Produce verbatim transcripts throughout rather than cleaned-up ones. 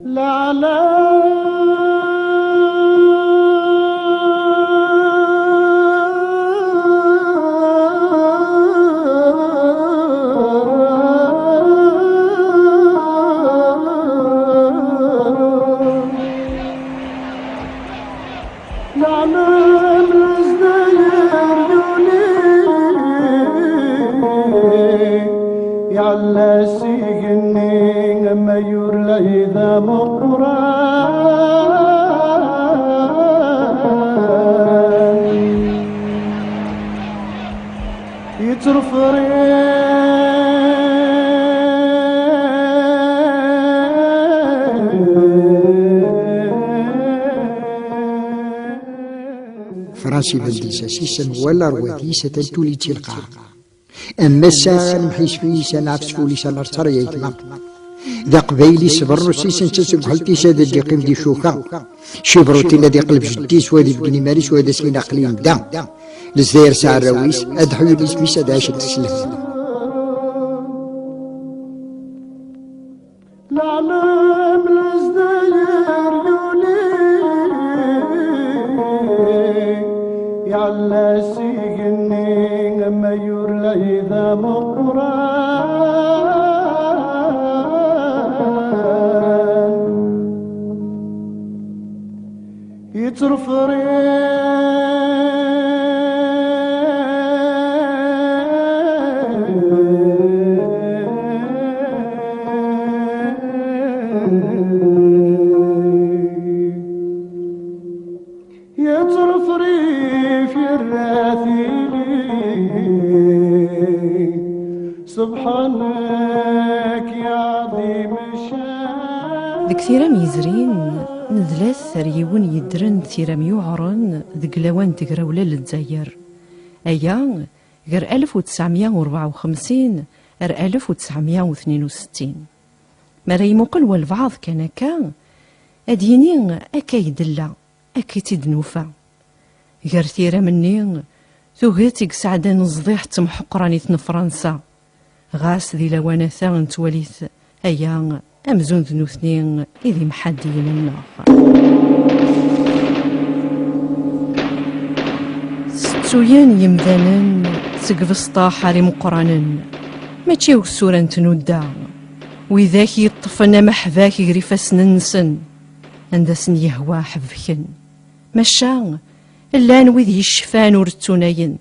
Leɛlam. Leɛlam Lezzayer yuli, iɛella s igenni ama yur lɛid ameqqran. Yettṛefṛif. Fransi Vendisas, isem wala rwad-is atan tuli-tt i lqaɛa. Am ass-a, lemḥiseb-is, anɛef s wul-is, ala rtar yaytma. D aqbayli s berrus-is, netta seg uḥelt-is ad d-iqqim di cuka. Cibrutin ad iqleb jeddi-s, wa ad ibeggen iman-is, wa ad as-yini aql-i yemda. Lezzayer s aɛraw-is, ad ḥyun isem-is, ad ɛacent s lehna. Leɛlam Lezzayer yuli, iɛella s igenni ama yur lɛid ameqqran. Yettṛefṛif. Yettṛefṛif yerra tili. Subḥanak ya ɛḍim ccan. Deg tira-m yezrin, nedla-t ar yiwen yeddren d tira-m yuɛren deg lawan n tegrawla n Lezzayer. Aya, gar alef u tesɛemya u rebɛa u xemsin ar alef u tesɛemya u tnin u settin. Mi ara imuqel walbeɛḍ kan akka, ad yini akka i d-tella, akka i tt-id-nufa. Gar tira-m-nni, tuget i yesɛeddan ẓẓdiḥ d temḥeqranit n Fransa. Ɣas di lawan-ata nettwali-t aya amzun d nutni i d imḥaddiyen-nneɣ. Settuyen yemdanen seg ibesṭaḥ ar imeqqranen, mačči i usura n tnudda, widak yeṭṭfen ameḥbak gar ifassen-nsen, anda sen-yehwa ḥebken. Maca llan wid yecfan ur ttunayen,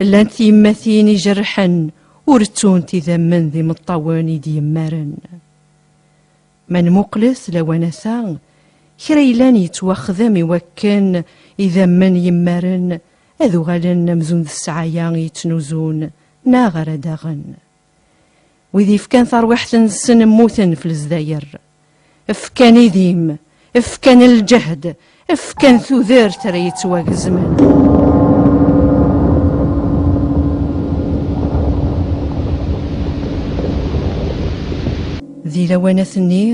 llant tyemmatin ijerrḥen ur ttunt idammen d imeṭṭawen i d-yemmaren. Ma nmuqlet lawan-ata, kra yellan yettwaxdem i wakken idammen yemmaren ad uɣalen amzun d ssɛaya i yettnuzun neɣ ara daɣen. Wid yefkan tarwiḥt-nsen mmuten f lezdayer. Fkan idim, fkan lǧehd, fkan tudert ara yettwagezmen. Di lawanat-nni,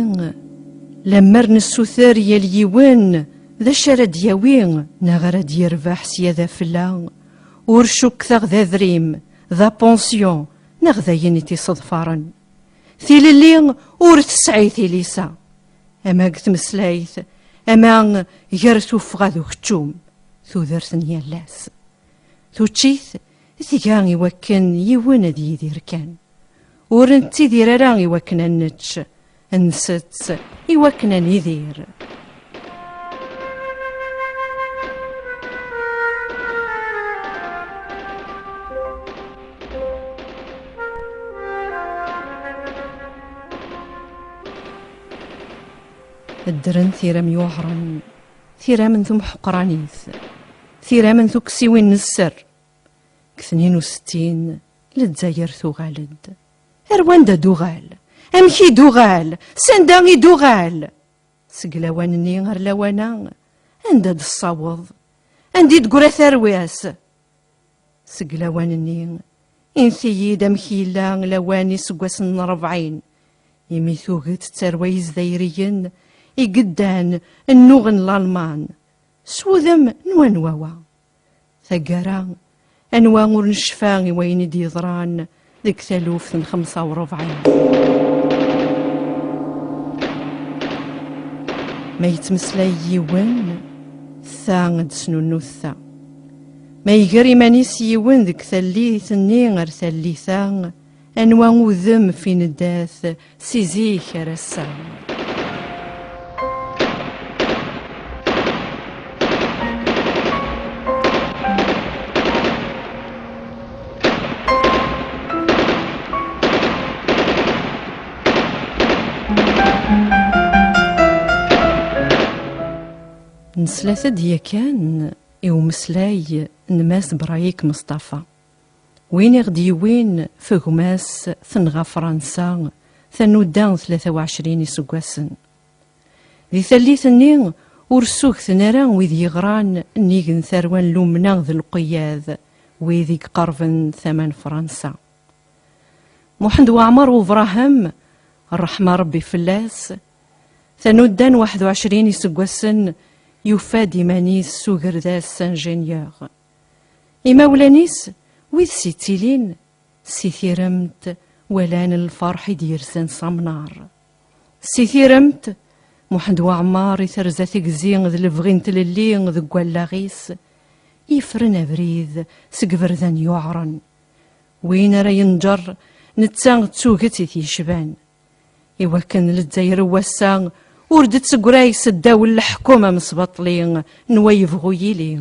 lemmer nessuter yal yiwen d acu ara d-yawi neɣ ara d-yerbeḥ sya d afella, ur cukkteɣ d adrim, d apansyon, neɣ d ayen i t-iseḍfaren. Tilelli ur tesɛi tilisa, ama deg tmeslayt, ama gar tuffɣa d ukeččum, tudert n yal ass. Tuččit tga i wakken yiwen ad yidir kan. Ur nettidir ara i wakken ad nečč, nsett i wakken ad nidir. Ddren tira-m yuɛren, tira-m n temḥeqranit, tira-m n tuksiwin n sser. Deg tnin u settin, Lezzayer tuɣal-d. Ar wanda d-uɣal? Amek i d-uɣal? Sanda i d-uɣal? Seg lawan-nni ar lawan-a, anda d-tessaweḍ? Anda i d-teggra tarwa-s? Seg lawan-nni, init-iyi-d amek yella lawan iseggasen n rebɛin, imi tuget d tarwa izdayriyen i yeddan nnuɣen Lalman. S wudem n wanwa wa? Taggara, anwa ur necfa i wayen i d-yeḍran deg taluft n xemsa u rebɛin? Ma yettmeslay yiwen, ta ad d-tesnunnut ta. Ma iger iman-is yiwen deg tallit-nni ar tallit-a, anwa udem f ineddat si zik ar ass-a? Neslat-d yakan i umeslay n Mass Brayik Meṣṭafa, win i ɣ-d-yewwin f gma-s tenɣa Fransa tanudda tlata u ɛecrin iseggasen. Di tallit-nni, ur ssugten ara wid yeɣran nnig n tarwa n lumna d lqeyyad, wid i iqerben tama n Fransa. Muḥend Waɛmer Ubrahem, ṛṛeḥma Ṛebbi fell-as, tanudda n waḥed u ɛecrin iseggasen, yufa-d iman-is s ugerdas ingénieur. Imawlan-is, wid s-ittilin, si tiremt walan lferḥ i d-yersen s amnar. Si tiremt, Muḥend Waɛmer i terza tegzi d lebɣi n tlelli deg wallaɣ-is, yefren abrid seg iberdan yuɛren. Win ara yenǧer, netta d tuget i t-yecban. Iwakken Lezzayer n wass-a ur d-ttegray seddaw n leḥkem amesbaṭli n wa yebɣu yili.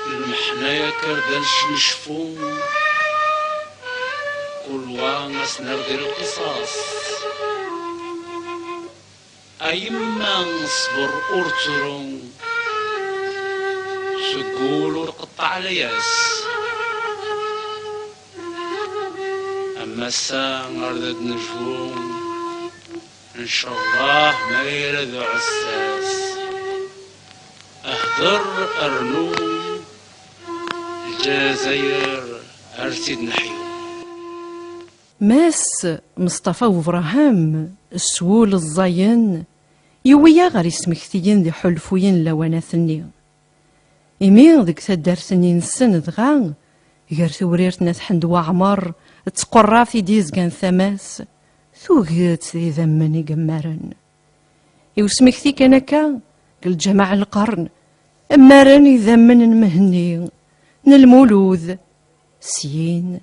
Lmeḥna yakker d anecmecfu, kul wa as-nerdi lqisas. A yemma ṣber ur ttru, seg wul ur qeṭṭeɛ layas. Am ass-a ar d ad nejbu, ncallah ma ira d uɛessas. Hder rnu, Lezzayer ar tt-id-neḥyu. Mass Meṣṭafa Ubraham, s wul ẓẓayen, yewwi-yaɣ ɣer yismektiyen d iḥulfuyen n lawanat-nni. Imi deg taddart-nni-nsen dɣa, gar Tewrirt n At Ḥend Waɛmer d Tqerraft i d-yezgan tama-s, tuget d idammen i yemmaren. I usmekti kan akka, deg lǧameɛ n lqern, mmaren idammen n Mhenni, n Lmulud, syin,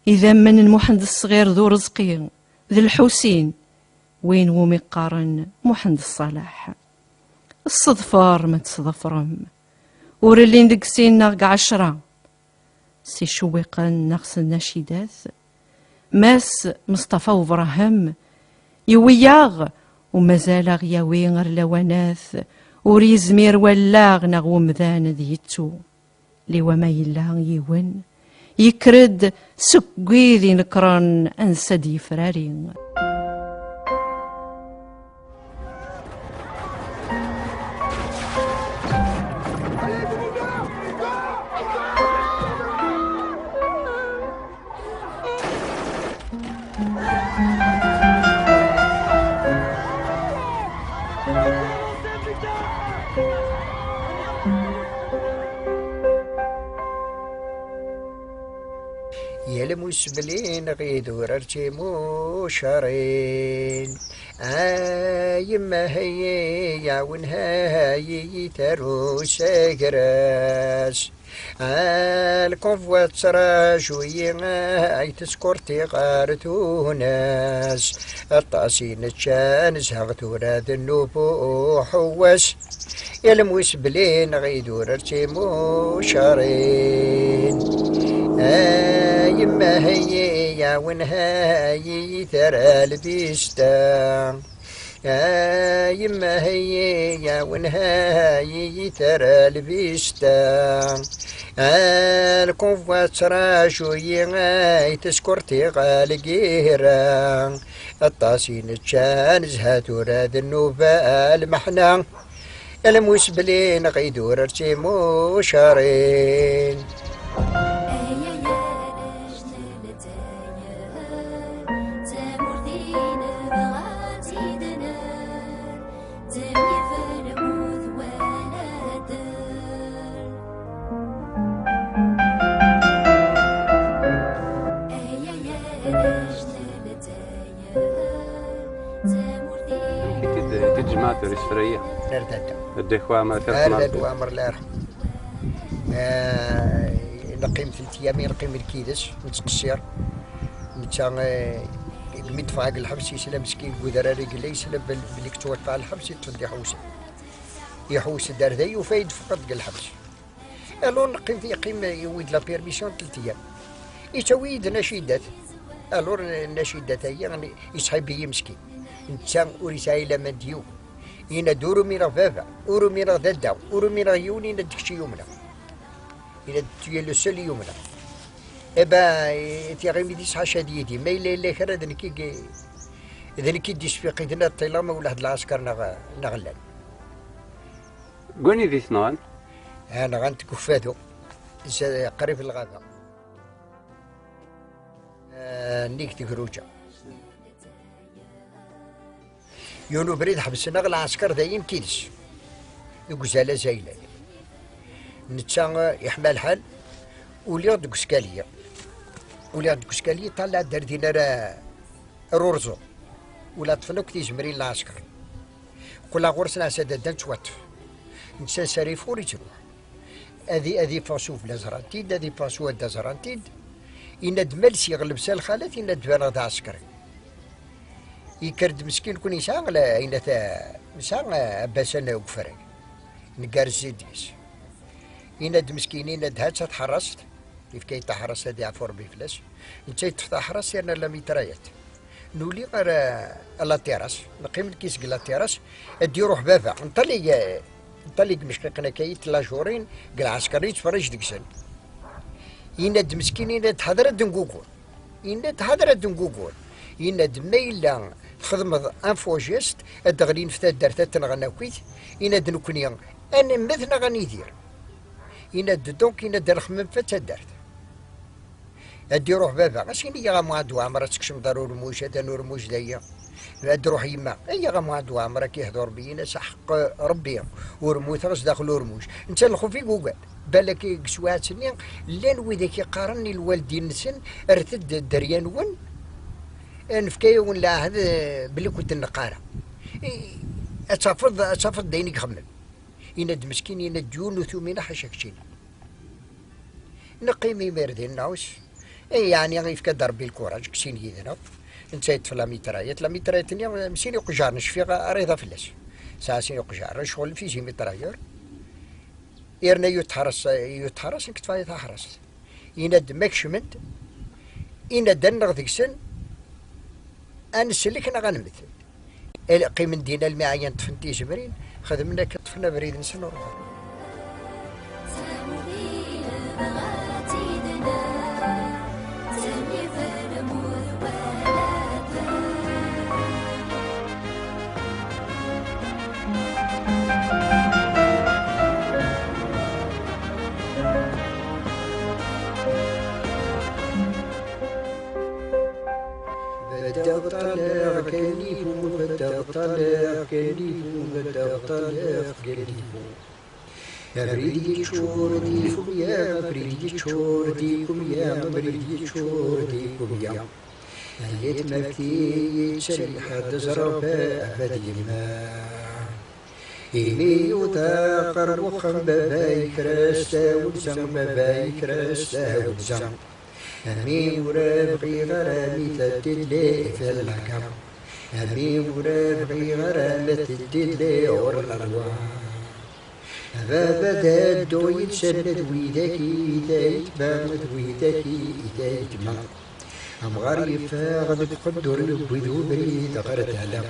idammen n Muḥend Ṣṣɣir d Urezqi, d Lḥusin, win wumi qqaren Muḥend Ṣṣaleḥ. Ṣṣeḍfer ma tesḍefrem, ur llin deg sin neɣ deg ɛecra. S icewwiqen neɣ s nnacidat, Mass Meṣṭafa Ubraham yewwi-yaɣ, u mazal aɣ-yawi ɣer lawanat ur yezmir wallaɣ neɣ wemdan ad yettu. Liwa ma yella yiwen, yekker-d seg wid inekren ansa d-yefrari. Yal musbli neɣ idurar d timucarin. A yemma, ha-yi-, yawen, ha-yi-, taru s agras. A lkunvwa tettraǧu-yi, ay teskurti ɣer tunas. Aṭas i nečča, nezha tura d nnubuḥ u wass. Yal musbli neɣ idurar d timucarin. A yemma, ha-yi-, yawen, ha-yi-, tara lbista. A yemma, hayyi-yawen, hayyi-yi tara lbista. A lkunvwa ttraǧu-yi, ay teskurtiɣ lgira. Aṭas i nečča nezha tura d nnuba lmeḥna. Lmus belli nɣidur ar timucarin. Ay arrac n Lezzayer, tamurt i nebɣa ad tt-id-nerr, d lmut wala ddel. Ay arrac n Lezzayer, tamurt i Ti d, ti d jmaɛt ur isefra-yi. Ar dadda. Ddek Waɛmer, ar dadda Waɛmer, la yerḥem. Eh, neqqim tlata yyam, neqqim lkides, nettqessir. Netta, eh, mi d-ffɣeɣ deg lḥebs, yesla meskin deg udrar i yella, yesla bel-, belli yettwaṭṭef lḥebs, yeṭṭef-d iḥewsen. Iḥewsen-d ar da, yufa-yi-d ffɣeɣ deg lḥebs. Alors neqqim, yeqqim, yewwi-d la permission n tlata yyam. Yettawi-yi-d nacidat. Alors nacidat-agi, yesḥib-iyi meskin. Netta ur yesɛi laman d yiwen. Yenna-d: "Ur umineɣ baba, ur umineɣ dadda, ur umineɣ yiwen", yenna-d: "Kečč i yumneɣ." Yenna-d: "Tu es le seul i yumneɣ." Eh ben, tiɣimit-is ḥaca d yid-i. Ma yella yella kra, d nekk i, d nekk i d-isfiqiden ad ṭileɣ, ma ulaḥ d lɛesker neɣ, neɣ llan. Deg wanida i t-nɣan? Ah, nɣan-t deg Ukfadu, z-, qrib lɣaba. Ah, nnig tegruǧa. Yiwen ubrid ḥebsen-aɣ lɛesker dayen kides, deg uzal azaylan. Netta, ah, iḥma lḥal, uliɣ deg uskali. Uliɣ deg uskali, ṭalleɣ-d ar din ara ar urẓu. Ula ṭṭfen akk tizemrin n lɛesker. Qqleɣ ɣur-s, neɛsa dadda nettwaṭṭef. Netta ansarif ur ittruḥ. Ad i-, ad iffeɣ s ubla ẓran-t-id, ad iffeɣ s wadda ẓran-t-id. Yenna-d: "Ma lsiɣ llebsa n lxalat", yenna-d: "Baneɣ d aɛesker." Yekker-d meskin, kun yesɛa la, yenna-t, nesɛa, eh, abasan deg ufrag. Neggar zzid deg-s. Yenna-d meskin, yenna-d: "Ha-tt-a tḥerrast." Yefka-yi-d taḥerrast, ad iɛfu Rebbi fell-as. Netta yeṭṭef taḥerrast yerna la mitraillette. Nuli ar, eh, la terrasse, neqqim nekki seg la terrasse, ad d-iruḥ baba. Nṭali, eh, nṭali deg imecqiqen akka, i tlajurin, deg lɛesker, yettferrij deg-sen. Yenna-d meskin, yenna-d: "Ḥader ad d-ngugur." Yenna-d: "Ḥader ad d-ngugur." Yenna-d: "Ma yella txedmeḍ un faux geste, ad d-ɣlin f taddart, ad t-nɣen akkit." Yenna-d: "Nekkni ad nemmet neɣ ad nidir." Yenna-d: "Donc", yenna-d, "ad nxemmem f taddart." Ad d-iruḥ baba, as-ini-yaɣ a Muɛad Waɛmer, ad tkecmeḍ ar Urmuj, atan Urmuj dayi. Ad d-ruḥ yemma, ay-yaɣ a Muɛad Waɛmer, ad k-ihdu Rebbi, ini-as aḥeqq Rebbi, ur mmuteɣ sdaxel Urmuj. Netta lxuf i yugan. Balak deg teswiɛt-nni, llan widak iqqaren i lwaldin-nsen: "Rret-d dderya-nwen, nefka-yawen leɛhed, eh, belli ur d-neqq ara." I, ad tafeḍ, ad tafeḍ d ayen i ixemmem. Yenna-d meskin, yenna-d: "Yiwen ur t-umineɣ ḥaca keččini." Neqqim imir din nɛus. Eh, yeɛni yefka-d Rebbi lkuraj, ksin yid-neɣ. Netta yeṭṭef la mitraillette. La mitraillette-nni, eh, sin iqejjaren, cfiɣ rriḍa fell-as. Sɛa sin iqejjaren, ccɣel fizi mitrailleur. Yerna yutḥeṛes, yutḥeṛes, nekk ṭṭfeɣ taḥeṛast. Yenna-d: "Ma kecmen-d, yenna-d, ad nneɣ deg-sen, ad nsellek neɣ ad nemmet." Qqimen din almi ɛyan, ṭṭfen tizemrin, xedmen akka, ṭṭfen abrid-nsen, ruḥen. Beddeɣ ṭṭaleɣ Kanibu, beddeɣ ṭṭaleɣ Kanibu, beddeɣ ṭṭaleɣ Kanibu. Abrid yeččur d ikumya, abrid yeččur d ikumya, abrid yeččur d ikumya. Ay atmafti yettselḥ ad ẓreɣ baba d yemma. Imi yuḍa ɣer wexxam, baba yekres tawenza, baba yekres tawenza. Ami ur bɣiɣ ara mi teddi-d les fellaka. Ami ur bɣiɣ ara mi teddi-d les hors-la-loi. Baba d addu yid-sen, d widak i d aytma, d widak i d aytma. Amɣar yeffeɣ deg uqeddur, yewwi-d ubrid ɣer tala.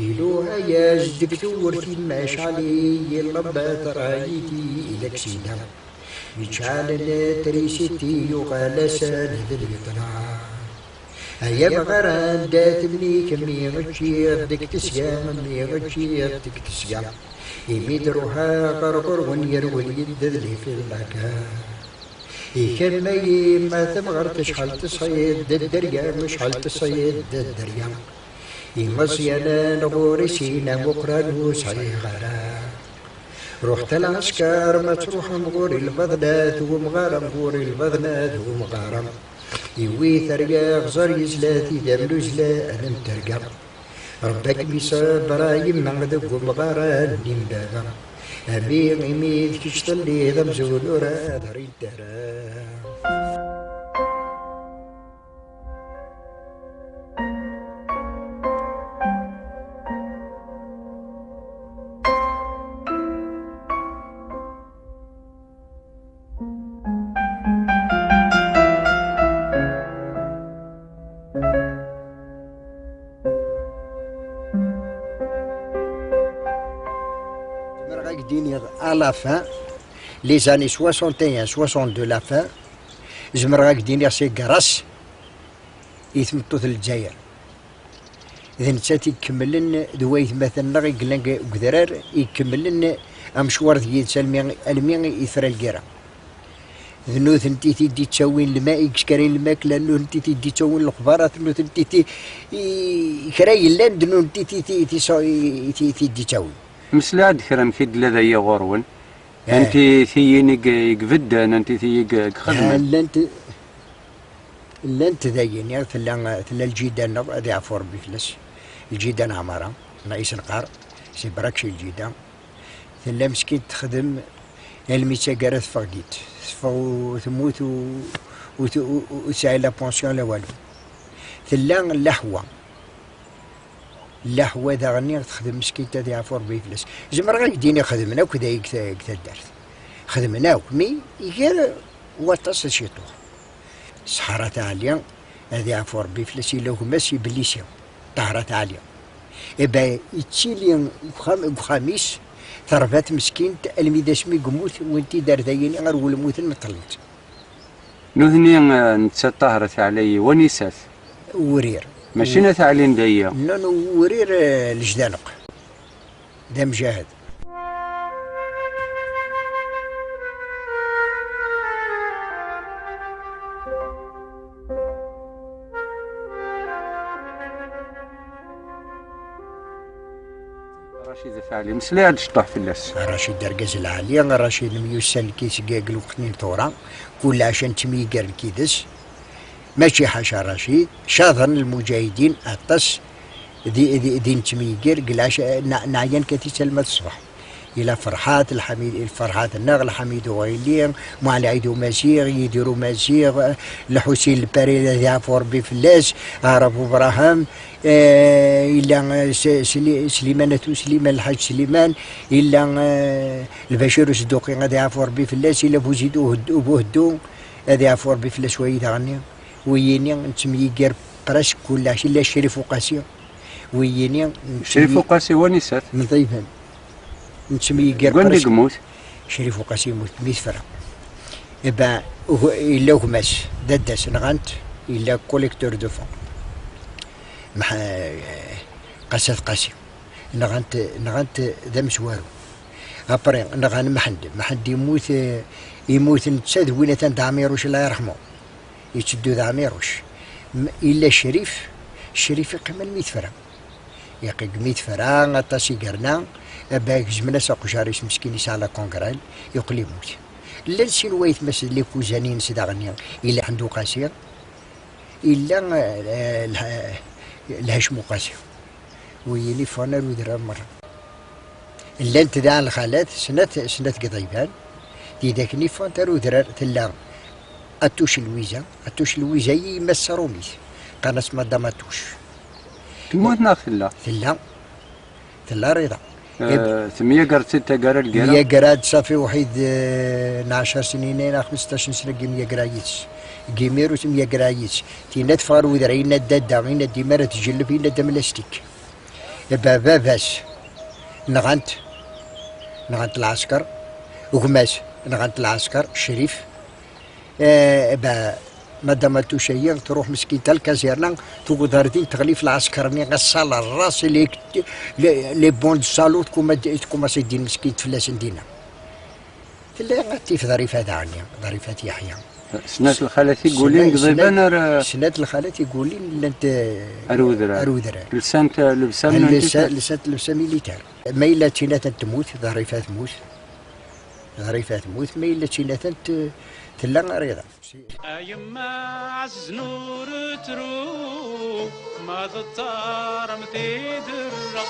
Iluha-yas deg tewwurt-im, acɛel i yilebbeḍ rray-iti i laksida. Iččalen trisiti yuɣal-asen d lbiṭla. Ay amɣar, anda-t mmi-k, mmi eččiɣ deg tesga, mmi eččiɣ deg tesga. Imi d-ruḥeɣ ɣer ɣur-wen, yerwel yedda d lifilaka. I kemm ay yemma tamɣart, acḥal tesɛiḍ d dderya, acḥal tesɛiḍ d dderya. Imeẓyanen ɣur-i sin amuqran ur sɛiɣ ara. Ruḥet a lɛesker, ma truḥem ɣur-i lbaḍna d umɣar, ɣur-i lbaḍna d umɣar. Iwwi targa ɣẓer yezla, tidam n uzla ad am-terga. Rebbi ad kem-iṣebber a yemma deg umɣar-nni n baba. Ami imi d kečč telliḍ amzun ur ad rint ara. Zemreɣ ad k-d-iniɣ à la fin, les années soixante et un, soixante-deux, la fin, zemreɣ ad k-d-iniɣ c'est grâce i tmeṭṭut n Lezzayer. D nettat i ikemmlen, d waytmaten-nneɣ i yellan deg udrar, i ikemmlen amecwar d yid-s almi, almi i tefra lgirra. D nutenti i d-ittawin lma-, i yeskaren lmakla, d nutenti i d-ittawin lexbarat, d nutenti i, i, kra yellan, d nutenti i, i, i, i, i, i d-ittawin. Mmeslay-d kra amek i d-tella dagi ɣur-wen. Eh. Anti tiyin i g-, i ibedden, anti tiyi i g-, i ixedmen? Eh, llant, llant dayen, ya, tella, tella lǧida-nneɣ, ad iɛfu Rebbi fell-as, lǧida n Ɛmara, neɣ i s-neqqar, si Brakci lǧida. Tella meskint texdem almi d taggara teffeɣ-d, teffeɣ u-, temmut u-, u-, u-, u-, ur tesɛi la pension la walu. Tella Laḥwa. Laḥwa daɣen i texdem meskint, ad iɛfu Rebbi fell-as. Zemreɣ ad k-d-iniɣ xedmen akk dayi deg ta-, deg taddart. Xedmen akk, mi iger waṭas d ciṭuḥ. Ṣṣeḥra Taɛli, ad iɛfu Rebbi fell-as, yella gma-s i Blisi, Ṭahra Taɛli. Iba yettili deg uxxam, deg uxxam-is, terba-t meskint, almi d asmi yemmut, wwin-t-id ar dayini, ar ulmuten n Ṭellit. Nutni, eh, netta Ṭahra Taɛli, wanisa-t? Wurir. Mačči n At Ɛli n dayyi? Non, non, Wurir, eh, Lejdaneq. D amjahed. Racid At Ɛli, meslay-aɣ-d ciṭuḥ fell-as. Racid d argaz lɛali, Racid nemyussan nekki seg, seg lweqt-nni n tura, kul ɛaca nettemyiger nekki yid-s. Mačči ḥaca Racid, caḍen lmuǧahidin aṭas di, di, di nettemyiger, deg lɛaca, ne-, neɛya nekkat-itt alma d ṣṣbeḥ. Ila Ferḥat, Lḥamid, Ferḥat-nneɣ, Lḥamid Uɣili, Muɛli Ɛid Umaziɣ, Yidir Umaziɣ, Lḥusin Lpari, ad iɛfu Rebbi fell-as, Aɛrab Ubraham, eh, ila, eh, S-, Sli-, Sliman At Usliman, Lḥaǧ Sliman, ila, eh, Lbacir Usduqi, ad iɛfu Rebbi fell-as, ila Buzid Uhd-, Buheddu, ad iɛfu Rebbi fell-as wayi daɣenni. Wiyini nettemyiger presque kullec, ila Crif Uqasi. Wiyini nettemyi-, Crif Uqasi, wanisa-t? N Ṭiban. Nettemyiger presque. Deg wanda i yemmut? Crif Uqasi yemmut mi tefra. Eh ben, ugu-, yella gma-s, dadda-s, nɣan-t, yella collecteur de fonds. Mḥ-, Qasat Qasi. Nɣan-t, nɣan-t d amezwaru. Après, nɣan Mḥend. Mḥend yemmut, eh, yemmut netta d win atan d Ɛmiruc, Allah yerḥmu. Yetteddu d Ɛmiruc. M-, yella Crif, Crif iqqim almi tefra. Iqqim almi tefra, aṭas i yerna, aba gezmen-as aqjar-is meskin, yesɛa la gangrène, yeqqel yemmut. Llan sin waytma-s d likuzanin-ines daɣen, yella Ḥend Uqasi, yella, eh, Lha-, Lhacem Uqasi. Wiyin i ffɣen ar udrar merra. Llant daɣen lxalat, snat, snat deg iḍiban, tidak-nni ffɣent ar udrar, tella Atuc Lwiza, Atuc Lwiza i yemma-s Sarumit, qqaren-as Madame Atuc. Temmut neɣ tella? Tella, tella Rida. Eh, temyager-tt-id taggara lgirra? Myagreɣ-d safi uḥid, eh, n ɛecr snin, neɣ xmesṭac sna i myagreɣ yid-s. Deg imir ur myagreɣ yid-s. Tinna teffeɣ ar udrar, yenna-d dadda, yenna-d imi ara tjelleb, yenna-d am lastik. Ba-, baba-s nɣan-t, nɣan-t lɛesker, gma-s nɣan-t lɛesker, Crif. Eh, ba-, Madame Touchayi truḥ meskint ar lkazirna, tuged ar din teɣli f lɛesker-nni, ass-a lerras, les, les, les bons de salut, tkumaṣ din meskint fell-asen dinna. Tella tif Ḍrifat daɣenni, Ḍrifat Yeḥya. Snat lxalat i yulin deg Iḍiban ar, snat lxalat i yulin llant, eh, ar udrar. Ar udrar. Lsant, eh, lebsa n lsa-, militaire. Lsant lebsa militaire. Ma yella d tin atan temmut, Ḍrifat temmut. Ḍrifat temmut, ma yella d tin atan t-, tella ar iḍ. A yemma ɛezzen ur tru, ma d ttaṛem tiderra.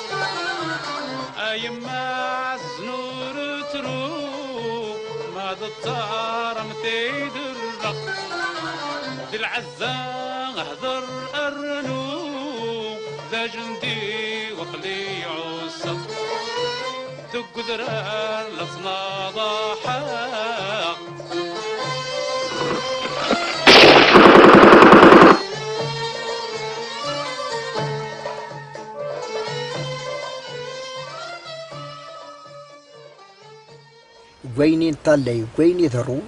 A yemma ɛezzen ur tru, ma d ttaṛem tiderra. D lɛezza hder rnu, d ajendi waqli ɛusseɣ. Deg udrar la ttnaḍaḥeɣ. Deg wayen i neṭṭallay, deg wayen iḍerrun,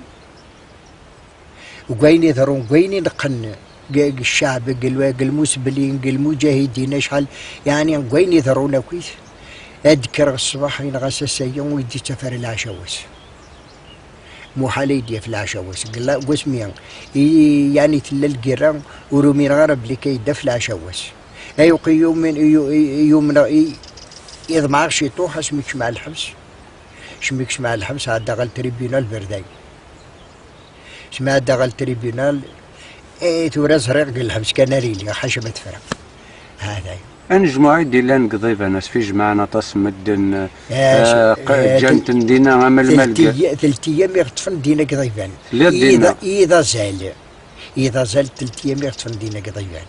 deg wayen iḍerrun, deg wayen ineqqen, deg, deg ccɛeb, deg l-, deg lmusbelin, deg lmuǧahidin, acḥal, yeɛni deg wayen iḍerrun akkit, ad d-kkreɣ ṣṣbeḥ, yenɣa-s ass-agi, ur yi-d-ittaf ara leɛca wass. Muḥal ay d-yaf leɛca wass. Deg la-, deg wasmi i, yeɛni tella lgirra, ur umineɣ ara belli kan ad d-taf leɛca wass. Ayweq i yumen, i yu-, i, i yumneɣ, i, i ḍemɛeɣ ciṭuḥ, asmi kecmeɣ lḥebs. Asmi kecmeɣ lḥebs, ɛeddaɣ ɣer tribunal berday. Asmi ɛeddaɣ ɣer tribunal, eh, tura ẓriɣ deg lḥebs kan ara iliɣ, ḥaca ma tefra. Hada. Anejmuɛ i d-illan deg Iḍiban, asfi jemɛen aṭas n medden, eh, eh, q-, eh, ǧǧan-ten dinna, am lmal. Teltiya-, teltiyam i ɣeṭṭfen dinna deg Iḍiban. Telliḍ dinna? Iḍ-, iḍ azal. Iḍ azal teltiyam i ɣeṭṭfen dinna deg Iḍiban.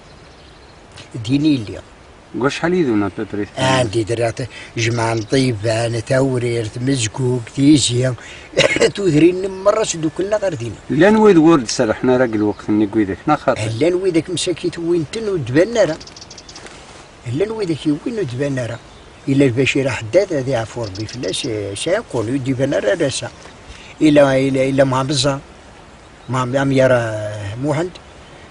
Din i lliɣ. Deg wacḥal yid-wen, à peu près? Anda i d-rriɣ, jemɛen Ṭiban, Tawrirt, Mezgug, Tizi, tudrin-nni merra sduklen ɣer dinna. Llan wid ur d-serrḥen ara deg lweqt-nni deg widak, neɣ xaṭi? Llan widak msakit wwin-ten ur d-banen ara. Llan widak yewwin ur d-banen ara. Ila Lbacir Aḥeddad, ad iɛfu Rebbi fell-as, eh, sɛiɣ-ken, ur d-iban ara ar ass-a. Ila, ila, ila Mɛemẓa. Mɛem-, Amyar, eh, Muḥend,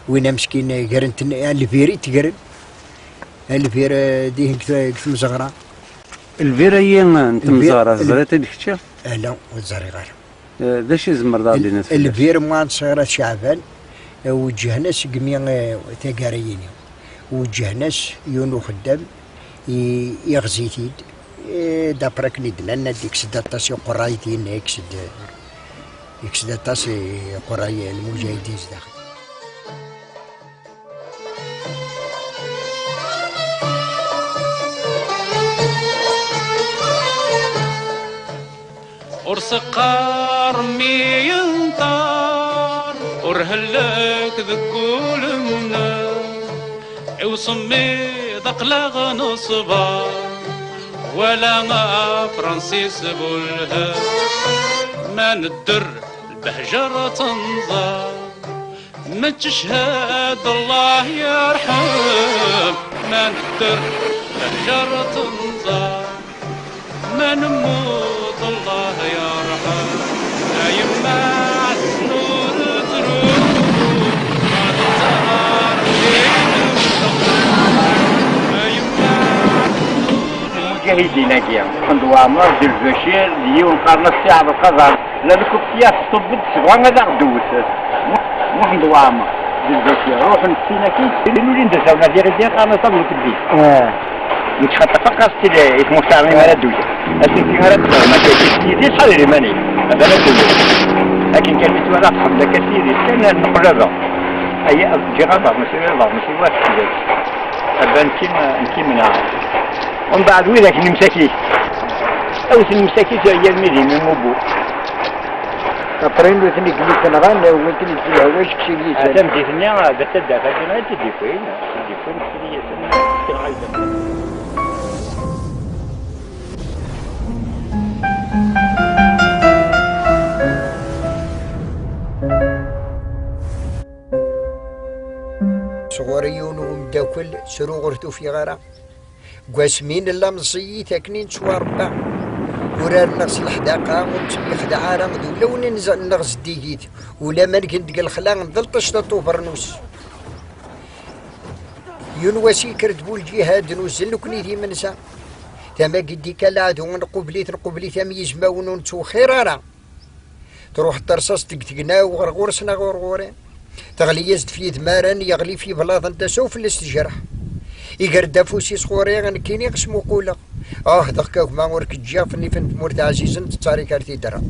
win ameskin, eh, gren-ten, eh, lbir i t-gren. Eh, lbir, eh, dihin deg t-, deg tmezɣra. Lbir-ayi n tmezɣra, teẓriḍ-t-id kečči? Ala, ur t-ẓriɣ ara. Eh, d acu i tzemreḍ ad d-tiniḍ fell-as? Lbir Muḥend Ṣirat Ceɛban, eh, weǧǧhen-as segmi, eh, taggara-yini. Weǧǧhen-as yiwen uxeddam, i-, iɣzi-t-id. Eh, d'après akken i d-nnan, ad d-ikkes-d aṭas iqerray din, ikkes-d, ikkes-d aṭas iqerray lmujahidin zdaxel. Ur seqqar mi yenṭer, ur hellek deg ulemneɣ. I usemmiḍ aql-aɣ neṣber, wala afransis bu lhem. Ma nedder, lbehǧer ad tenẓer. Ma teched, Allah yerḥem. Ma nedder, lbehǧer ad tenẓer. Ma nemmut, Allah yerḥem. A yemma, ɛessen ur tru, ma d ṭṭher i d-nefseɣ. A yemma, ɛessen ur tru. Lmuǧahidin-agi, Muḥend Waɛmer, d Lbacir, d yiwen qqaren-as Si Ɛebdelqader. La lkufya teṣṣubb-d, tebɣa ad aɣ-d-tewwet. Muḥend Waɛmer, d Lbacir, ruḥen sin-agi, din ulin d asawen, ad iɣi din, qqaren-as Abu Tebbi. Ah. Nekk xaṭer faqeɣ-as-tt-id i tmurt-a, imi ara d-uyeɣ. Asenki ara d-teffeɣ, ma d-uyeɣ yid-i, ttḥadar iman-ik. Ad ara d-uyeɣ. Akken kan mi twalaɣ tḥemmel akka s yid-i, kan neqlaba. Aya, ǧǧiɣ aḍar, mačči d aḍar, mačči d wa teḥbes. Aba nekki, nekki menɛeɣ. Umbeɛd widak n Msakit. Awet n Msakit, yal mi d imi Mubu. Après, nutni i ten-nɣan, wwin-ten-id s lehwac, ksin yid-sen. Tameddit-nni, d taddart-agi i tt-id-yewwin, i tt-id-yewwin, ksin-asen, ksin ɛayden. Sɣur yiwen umeddakel, ttruɣ ur t-ufiɣ ara. Deg wasmi nella meẓẓiyit akken i nettwarebba, urar-nneɣ s leḥdaqa ur nettemyexdeɛ ara d ulawen-nneɣ zeddigit, ulamek n deg lexla d lṭecṭa n ubernus. Yiwen wass yekker-d bu lǧihad, nuzzel nekni d imenza. Tama-agi d-ikka leɛdu, nqubel-it, nqubel-it am yizmawen, ur nettwexxir ara. Truḥ terṣaṣt deg tegnaw ɣer ɣur-s neɣ ɣur ɣur-i. Teɣli-yas-d f yidmaren, yeɣli f yiblaḍen, tasa ufell-as tejreḥ. Iger-d afus-is ɣur-i, nekkini smuquleɣ. Ah, dɣa a gma ur k-ǧǧiɣ f nnif n tmurt ɛzizen, tettarik ar tidra.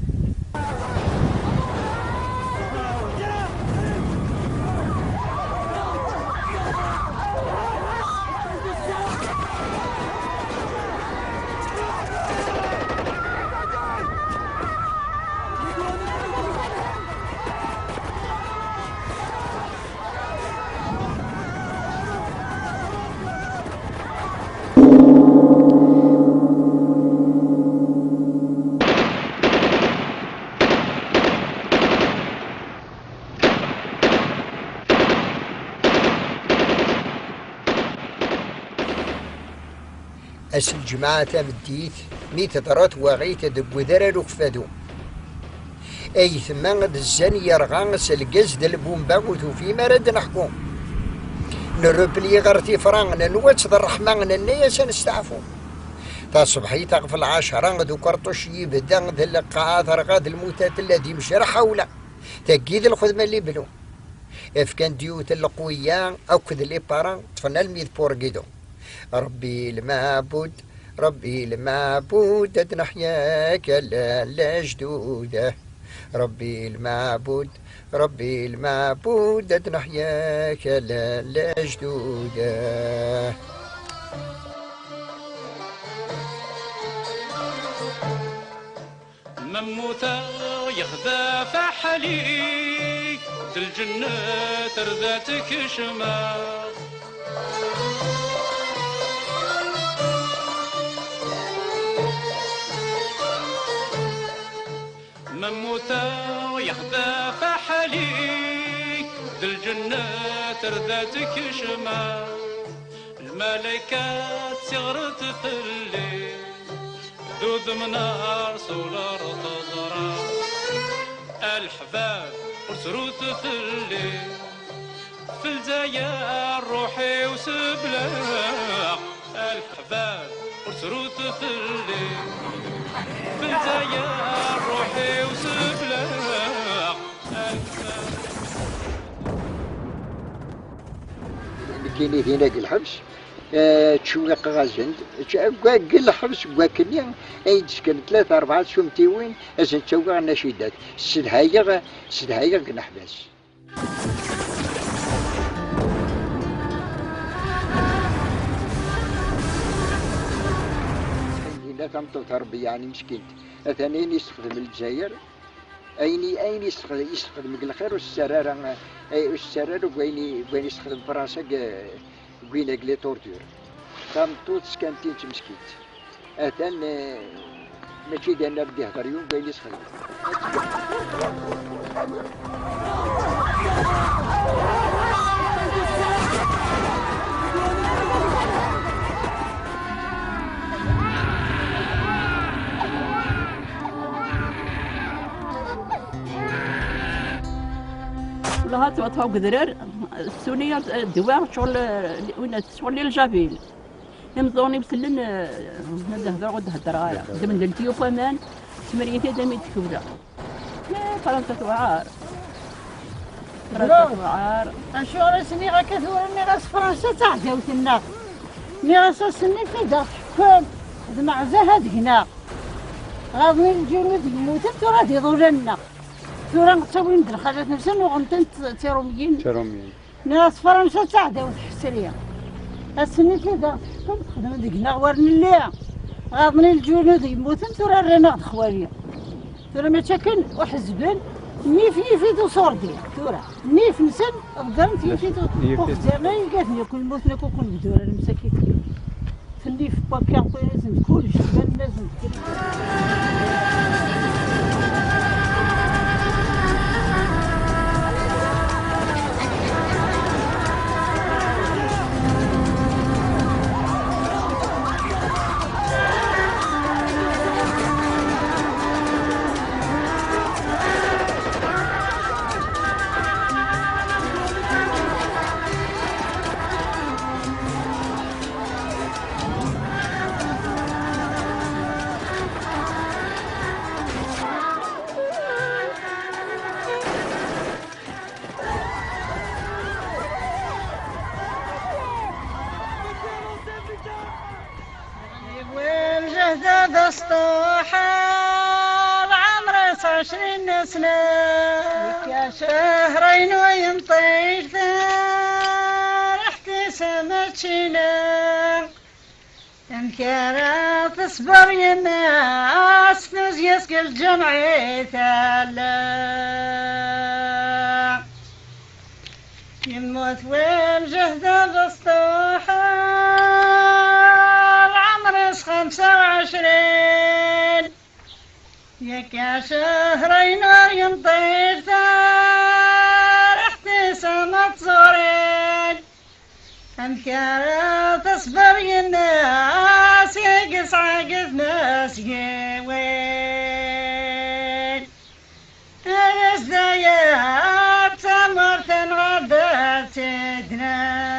Ass n lǧemɛa tameddit, mi teḍra twaɣit deg udrar ukfadu, aytma d zzan yerɣa s lgaz d lbumba, ur tufi ma ara d-neḥku. Nrepli ɣer tifra, nenwa-tt d ṛṛeḥma, nenna-yas ad nesteɛfu. Taṣebḥit ɣef lɛecṛa d ukerṭuc yebda d lqaɛa terɣa d lmuta tella d imecreḥ ḥawla. Tagi d lxedma n liblu. Fkan-d yiwet n leqwiya akked les parents, ṭṭfen almi d Purguido. Ṛebbi lmeɛbud, Ṛebbi lmeɛbud, ad neḥya kala lejdud. Ṛebbi lmeɛbud, Ṛebbi lmeɛbud, ad neḥya kala lejdud. Ma mmuteɣ yexdaf aḥali, d lǧennet ar d ad tkecmeɣ. Ma mmuteɣ yexdaf aḥali, d lǧennet ar d ad tkecmeɣ. Lmalayka ttiɣret fell-i, d udem n Ṛsul ar teẓra. A leḥbab ur ttrut fell-i, f Lezzayer ṛṛuḥ-iw sebleɣ. A leḥbab ur ttrut fell-i, f Lezzayer ṛṛuḥ-iw sebleɣ. A leḥbab. Nekkini dinna deg lḥebs, eh, ttcewwiqeɣ-asen-d. Ttc-, deg, deg lḥebs, deg wakkenni, ay d-sken tlata, rebɛa tsumtiwin, ad sen-ttawiɣ nacidat. Ssedhayeɣ, ssedhayeɣ deg leḥbas. Yella tameṭṭut Ṛebbi, yeɛni meskint. Atan ayen yessexdem Lezzayer, ayen i, ayen yessex-, yessexdem deg lxir ur s-ttarra ara, eh, ur s-ttarra ara deg wayen i, deg wayen yessexdem Fransa deg, deg winna deg les tortures. Tameṭṭut skantin d tmeskint. Atan, eh, mačči d ayen ara d-ihder yiwen deg wayen yessexdem. Lahat ttwaṭṭfeɣ deg udrar, ssuni, eh, ddwa, ccɣel, eh, win, ccɣel n ljabil. Imeẓẓuɣen-iw sellen, eh, ma d-hder ur d-heddreɣ ara. D medden tiyup aman, tmerrit ad am-id-tkebda. Eh, Fransa tuɛar. Fransa tuɛar. Acuɣer i s-nniɣ akka tura, nniɣ-as Fransa d taɛdawt-nneɣ. Nniɣ-as ass-nni fi d-aɣ-tḥekkem, d meɛzaha deg-neɣ. Ɣaḍen-iyi lǧunud yemmuten, tura d iḍulan-nneɣ. Tura ttawin-d lxalat-nsen, uɣen-tent d tiṛumyin. Tiṛumyin. Nniɣ-as Fransa d taɛdawt ḥesri. Ass-nni fi d-aɣ-tḥekkem, texdem deg-neɣ war nelli. Ɣaḍen-iyi lǧunud yemmuten, tura rran-aɣ-d xwali. Tura mačči akken uḥezben, nnif yif-it uṣurdi. Tura, nnif-nsen, ḍeggren-t yif-it u-, yif-it. Uxzir, ay igatni, akk lmuten, akk, akk nebdur, ar msakit. Nnif n wakka, qqin-asen-d kullec, banen-asen-d kullec. Baba sṭuḥ, lɛemr-is ɛecrin n sna. Yekka cehrayen ur yenṭiq, taraḥt-is am ččina. Amek ara teṣber yemma-s, tuzya-s deg lǧameɛ i tella? Yemmut wamjahed abesṭuḥ, lɛemr-is xemsa u ɛecrin. Yakka cehrayen ur yenṭiq, taraḥt-is am tẓurin. Amek ara teṣber yemma-s, i yesɛa gma-s yiwen? Ad as-d-aya tamurt-nneɣ ad tt-id-nerr.